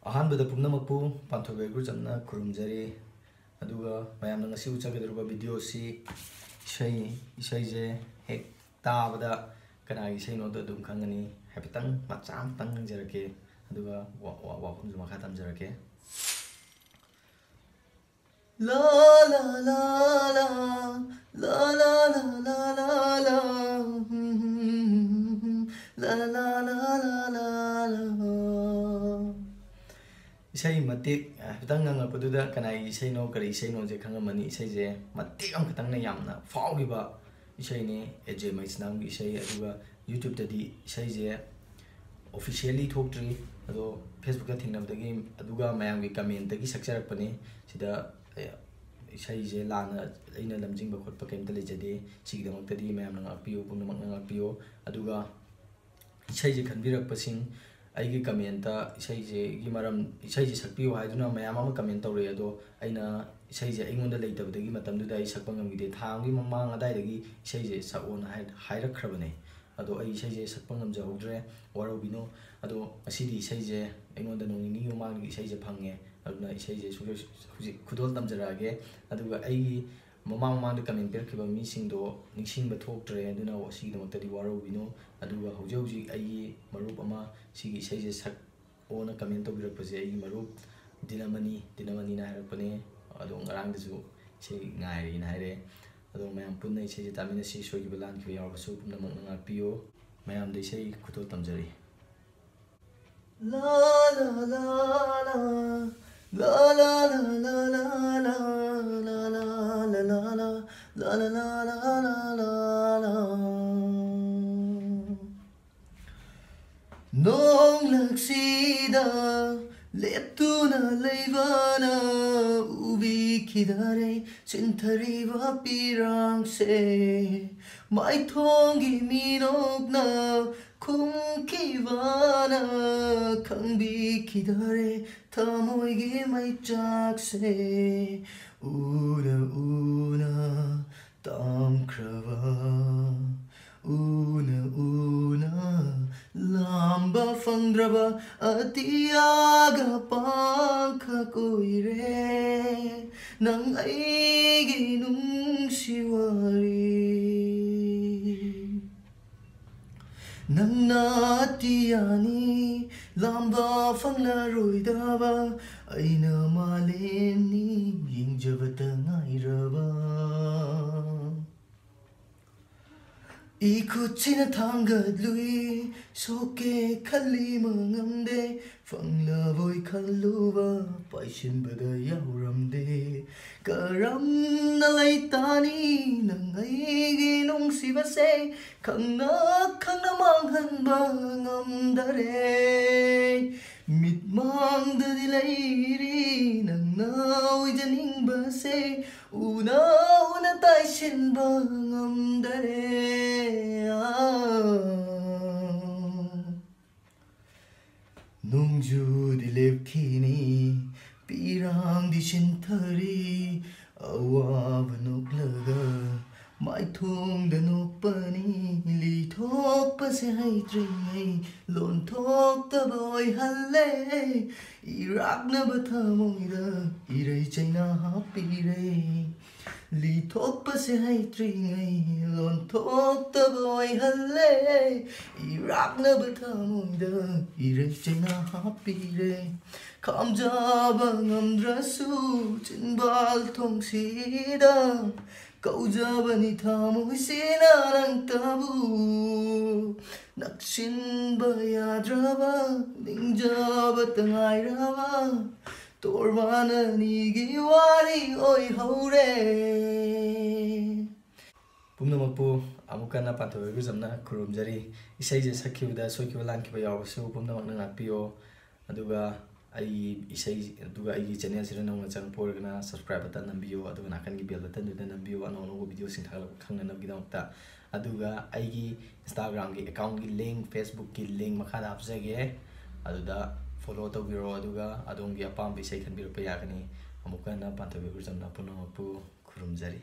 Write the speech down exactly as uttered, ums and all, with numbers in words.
ꯑꯍꯥꯟꯕꯗ ꯄꯨꯝꯅꯃꯛꯄꯨ ꯄꯥꯟꯊꯣꯏꯕ ꯏꯒꯨꯔꯨ ꯆꯝꯅ ꯈꯨꯔꯨꯝꯖꯔꯤ꯫ ꯑꯗꯨꯒ ꯃꯌꯥꯝꯅ ꯉꯁꯤ ꯎꯠꯆꯒꯗꯧꯔꯤꯕ ꯚꯤꯗꯤꯑꯣꯁꯤ ꯏꯁꯩ, ꯏꯁꯩꯁꯦ ꯍꯦꯛ ꯇꯥꯕꯗ ꯀꯅꯥꯒꯤ ꯏꯁꯩꯅꯣꯗꯣ ꯑꯗꯨꯝ ꯈꯪꯒꯅꯤ꯫ ꯍꯥꯏꯐꯦꯠꯇꯪ ꯃꯆꯥ ꯑꯃꯇꯪ ꯉꯪꯖꯔꯛꯀꯦ, ꯑꯗꯨꯒ ꯋꯥ-, ꯋꯥ-, ꯋꯥꯐꯝꯁꯨ ꯃꯈꯥ ꯇꯝꯖꯔꯛꯀꯦ꯫ ꯂꯥ, ꯂꯥ, ꯂꯥ, ꯂꯥ, ꯂꯥ, ꯂꯥ, ꯂꯥ, ꯂꯥ, ꯂꯥ, ꯂꯥ, ꯂꯥ, ꯂꯥ, ꯂꯥ, ꯂꯥ, ꯂꯥ꯫ ꯏꯁꯩ ꯃꯇꯦꯛ ꯍꯥꯏꯐꯦꯠꯇꯪ ꯉꯪꯉꯛꯄꯗꯨꯗ ꯀꯅꯥꯒꯤ ꯏꯁꯩꯅꯣ, ꯀꯔꯤ ꯏꯁꯩꯅꯣꯁꯦ ꯈꯪꯉꯝꯃꯅꯤ꯫ ꯏꯁꯩꯁꯦ ꯃꯇꯦꯛ ꯑꯃꯈꯛꯇꯪꯅ ꯌꯥꯝꯅ ꯐꯥꯎꯈꯤꯕ ꯏꯁꯩꯅꯤ, ꯑꯦ ꯖꯦ ꯃꯩꯁꯅꯥꯝꯒꯤ ꯏꯁꯩ꯫ ꯑꯗꯨꯒ YouTube-ꯇꯗꯤ ꯏꯁꯩꯁꯦ officially ꯊꯣꯛꯇ꯭ꯔꯤ, ꯑꯗꯣ Facebook-ꯇ ꯊꯦꯡꯅꯕꯗꯒꯤ ꯑꯗꯨꯒ ꯃꯌꯥꯝꯒꯤ comment-ꯇꯒꯤ ꯁꯛꯆꯔꯛꯄꯅꯤ꯫ ꯁꯤꯗ, ꯑꯦ, ꯏꯁꯩꯁꯦ ꯂꯥꯟꯅ ꯑꯩꯅ ꯂꯝꯖꯤꯡꯕ ꯈꯣꯠꯄ ꯀꯩꯝꯇ ꯂꯩꯖꯗꯦ꯫ ꯁꯤꯒꯤꯗꯃꯛꯇꯗꯤ ꯃꯌꯥꯝꯅ ꯉꯥꯛꯄꯤꯌꯨ, ꯄꯨꯝꯅꯃꯛꯅ ꯉꯥꯛꯄꯤꯌꯨ꯫ ꯑꯗꯨꯒ ꯏꯁꯩꯁꯦ ꯈꯟꯕꯤꯔꯛꯄꯁꯤꯡ, ꯑꯩꯒꯤ comment-ꯇ ꯏꯁꯩꯁꯤꯒꯤ ꯃꯔꯝ, ꯏꯁꯩꯁꯦ ꯁꯛꯄꯤꯌꯨ ꯍꯥꯏꯗꯨꯅ ꯃꯌꯥꯝ ꯑꯃ comment ꯇꯧꯔꯛꯑꯦ꯫ ꯑꯗꯣ ꯑꯩꯅ ꯏꯁꯩꯁꯦ ꯑꯩꯉꯣꯟꯗ ꯂꯩꯇꯕꯗꯒꯤ ꯃꯇꯝꯗꯨꯗ ꯑꯩ ꯁꯛꯄ ꯉꯝꯈꯤꯗꯦ꯫ ꯊꯥ ꯑꯃꯒꯤ ꯃꯃꯥꯡ ꯑꯗꯥꯏꯗꯒꯤ ꯏꯁꯩꯁꯦ ꯁꯛꯑꯣꯅ ꯍꯥꯏ-, ꯍꯥꯏꯔꯛꯈ꯭ꯔꯕꯅꯦ꯫ ꯑꯗꯣ ꯑꯩ ꯏꯁꯩꯁꯦ ꯁꯛꯄ ꯉꯝꯖꯍꯧꯗ꯭ꯔꯦ, ꯋꯥꯔꯧꯕꯤꯅꯨ꯫ ꯑꯗꯣ ꯉꯁꯤꯗꯤ ꯏꯁꯩꯁꯦ ꯑꯩꯉꯣꯟꯗ ꯅꯣꯡ ꯅꯤꯅꯤꯒꯤ ꯃꯃꯥꯡꯗꯒꯤ ꯏꯁꯩꯁꯦ ꯐꯪꯉꯦ꯫ ꯑꯗꯨꯅ ꯏꯁꯩꯁꯦ ꯁꯨꯡꯁꯣꯏ-, ꯍꯧꯖꯤꯛ ꯈꯨꯗꯣꯜ ꯇꯝꯖꯔꯛꯑꯒꯦ꯫ ꯑꯗꯨꯒ ꯑꯩꯒꯤ ꯃꯃꯥꯡ ꯃꯃꯥꯡꯗ comment ꯄꯤꯔꯛꯈꯤꯕ ꯃꯤꯁꯤꯡꯗꯣ ꯅꯤꯡꯁꯤꯡꯕ ꯊꯣꯛꯇ꯭ꯔꯦ, ꯑꯗꯨꯅ ꯁꯤꯒꯤꯗꯃꯛꯇꯗꯤ ꯋꯥꯔꯧꯕꯤꯅꯨ꯫ ꯑꯗꯨꯒ ꯍꯧꯖꯤꯛ ꯍꯧꯖꯤꯛ ꯑꯩꯒꯤ ꯃꯔꯨꯞ ꯑꯃ ꯁꯤꯒꯤ ꯏꯁꯩꯁꯦ ꯁꯛꯑꯣꯅ comment ꯇꯧꯕꯤꯔꯛꯄꯁꯦ ꯑꯩꯒꯤ ꯃꯔꯨꯞ ꯗꯤꯅꯃꯅꯤ, ꯗꯤꯅꯃꯅꯤꯅ ꯍꯥꯏꯔꯛꯄꯅꯦ꯫ ꯑꯗꯣ ꯉꯔꯥꯡꯗꯁꯨ ꯏꯁꯩ ꯉꯥꯏꯔꯤꯅ ꯍꯥꯏꯔꯛꯑꯦ꯫ ꯑꯗꯣ ꯃꯌꯥꯝ ꯄꯨꯟꯅ ꯏꯁꯩꯁꯦ ꯇꯥꯃꯤꯟꯅꯁꯤ, ꯁꯣꯏꯈꯤꯕ ꯂꯥꯟꯈꯤꯕ ꯌꯥꯎꯔꯕꯁꯨ ꯄꯨꯝꯅꯃꯛꯅ ꯉꯥꯛꯄꯤꯌꯨ꯫ ꯃꯌꯥꯝꯗ ꯏꯁꯩ ꯈꯨꯗꯣꯜ ꯇꯝꯖꯔꯤ꯫ ꯂꯥ, ꯂꯥ, ꯂꯥ, ꯂꯥ꯫ ꯂꯥ, ꯂꯥ, ꯂꯥ, ꯂꯥ, ꯂꯥ, ꯂꯥ꯫ ꯅꯣꯡꯂꯛꯁꯤꯗ ꯂꯦꯞꯇꯨꯅ ꯂꯩꯕꯅ ꯎꯕꯤꯈꯤꯗꯔꯦ ꯆꯤꯟꯊꯔꯤꯕ ꯄꯤꯔꯥꯡꯁꯦ꯫ ꯃꯥꯏꯊꯣꯡꯒꯤ ꯃꯤꯅꯣꯛꯅ ꯈꯨꯝꯈꯤꯕꯅ ꯈꯪꯕꯤꯈꯤꯗꯔꯦ ꯊꯃꯣꯏꯒꯤ ꯃꯩꯆꯥꯛꯁꯦ꯫ ꯎꯅ ꯎꯅ ꯇꯝꯈ꯭ꯔꯕ, ꯎꯅ ꯎꯅ ꯂꯥꯝꯕ ꯐꯪꯗ꯭ꯔꯕ ꯑꯇꯤꯌꯥꯒ ꯄꯥꯡꯈꯛ ꯑꯣꯏꯔꯦ ꯅꯪ ꯑꯩꯒꯤ ꯅꯨꯡꯁꯤ ꯋꯥꯔꯤ꯫ ꯅꯪꯅ ꯑꯇꯤꯌꯥꯅꯤ ꯂꯥꯝꯕ ꯐꯪꯂꯔꯣꯏꯗꯕ, ꯑꯩꯅ ꯃꯥꯂꯦꯝꯅꯤ ꯌꯦꯡꯖꯕꯇ ꯉꯥꯏꯔꯕ꯫ ꯏꯈꯨꯠꯁꯤꯅ ꯊꯥꯡꯒꯠꯂꯨꯏ, ꯁꯣꯛꯀꯦ ꯈꯜꯂꯤ ꯃꯉꯝꯗꯦ, ꯐꯪꯂꯕꯣꯏ ꯈꯜꯂꯨꯕ ꯄꯥꯏꯁꯤꯟꯕꯗ ꯌꯥꯎꯔꯝꯗꯦ꯫ ꯀꯔꯝꯅ ꯂꯩꯇꯥꯅꯤ ꯅꯪ ꯑꯩꯒꯤ ꯅꯨꯡꯁꯤꯕꯁꯦ, ꯈꯪꯅ ꯈꯪꯅ ꯃꯥꯡꯍꯟꯕ ꯉꯝꯗꯔꯦ꯫ ꯃꯤꯠꯃꯥꯡꯗꯗꯤ ꯂꯩꯔꯤ ꯅꯪꯅ ꯑꯣꯏꯖꯅꯤꯡꯕꯁꯦ, ꯎꯅ ꯎꯅ ꯇꯥꯏꯁꯤꯟꯕ ꯉꯝꯗꯔꯦ꯫ ꯅꯣꯡꯖꯨꯗꯤ ꯂꯦꯞꯈꯤꯅꯤ, ꯄꯤꯔꯥꯡꯗꯤ ꯁꯤꯟꯊꯔꯤ, ꯑꯋꯥꯕ ꯅꯣꯛꯂꯒ ꯃꯥꯏꯊꯣꯡꯗ ꯅꯣꯛꯄꯅꯤ꯫ ꯂꯤꯊꯣꯛꯄꯁꯦ ꯍꯩꯇ꯭ꯔꯤꯉꯩ ꯂꯣꯟꯊꯣꯛꯇꯕ ꯑꯣꯏꯍꯜꯂꯦ꯫ ꯏꯔꯥꯛꯅꯕ ꯊꯃꯣꯏꯗ ꯏꯔꯩ ꯆꯩꯅꯥ ꯍꯥꯞꯄꯤꯔꯦ꯫ ꯂꯤꯊꯣꯛꯄꯁꯦ ꯍꯩꯇ꯭ꯔꯤꯉꯩ ꯂꯣꯟꯊꯣꯛꯇꯕ ꯑꯣꯏꯍꯜꯂꯦ꯫ ꯏꯔꯥꯛꯅꯕ ꯊꯃꯣꯏꯗ ꯏꯔꯩ ꯆꯩꯅꯥ ꯍꯥꯞꯄꯤꯔꯦ꯫ ꯈꯥꯝꯖꯕ ꯉꯝꯗ꯭ꯔꯁꯨ ꯆꯤꯟꯕꯥꯜ ꯊꯣꯡꯁꯤꯗ ꯀꯧꯖꯕꯅꯤ ꯊꯃꯣꯏꯁꯤꯅ ꯅꯪꯇꯕꯨ꯫ ꯅꯛꯁꯤꯟꯕ ꯌꯥꯗ꯭ꯔꯕ ꯅꯤꯡꯖꯕꯇ ꯉꯥꯏꯔꯕ ꯇꯣꯔꯕꯥꯟ ꯑꯅꯤꯒꯤ ꯋꯥꯔꯤ ꯑꯣꯏꯍꯧꯔꯦ꯫ ꯄꯨꯝꯅꯃꯛꯄꯨ ꯑꯃꯨꯛ ꯍꯟꯅ ꯄꯥꯟꯊꯣꯏ ꯏꯒꯨꯖꯝꯅ ꯈꯨꯔꯨꯝꯖꯔꯤ꯫ ꯏꯁꯩꯁꯦ ꯁꯛꯈꯤꯕꯗ ꯁꯣꯏꯈꯤꯕ ꯂꯥꯟꯈꯤꯕ ꯌꯥꯎꯔꯁꯨ ꯄꯨꯝꯅꯃꯛꯅ ꯉꯥꯛꯄꯤꯌꯣ꯫ ꯑꯗꯨꯒ ꯑꯩꯒꯤ ꯏꯁꯩ, ꯑꯗꯨꯒ ꯑꯩꯒꯤ channel ꯁꯤꯗ ꯅꯧꯅ ꯆꯪꯉꯛꯄ ꯑꯣꯏꯔꯒꯅ subscribe button ꯅꯝꯕꯤꯌꯨ, ꯑꯗꯨꯒ ꯅꯥꯀꯟꯒꯤ bell button ꯗꯨꯗ ꯅꯝꯕꯤꯌꯨ꯫ ꯑꯅꯧ ꯑꯅꯧꯕ video ꯁꯤꯡ ꯊꯥꯒꯠꯂꯛꯄ ꯈꯪꯅꯅꯕꯒꯤꯗꯃꯛꯇ꯫ ꯑꯗꯨꯒ ꯑꯩꯒꯤ Instagram ꯒꯤ account ꯀꯤ link, Facebook ꯀꯤ link ꯃꯈꯥꯗ ꯍꯥꯞꯆꯒꯦ, ꯑꯗꯨꯗ follow ꯇꯧꯕꯤꯔꯣ꯫ ꯑꯗꯨꯒ ꯑꯗꯣꯝꯒꯤ ꯑꯄꯥꯝꯕ ꯏꯁꯩ ꯈꯟꯕꯤꯔꯛꯄ ꯌꯥꯒꯅꯤ꯫ ꯑꯃꯨꯛꯀ ꯍꯟꯅ ꯄꯥꯟꯊꯣꯏꯕꯤ ꯏꯒꯨꯖꯝꯅ ꯄꯨꯝꯅꯃꯛꯄꯨ ꯈꯨꯔꯨꯝꯖꯔꯤ꯫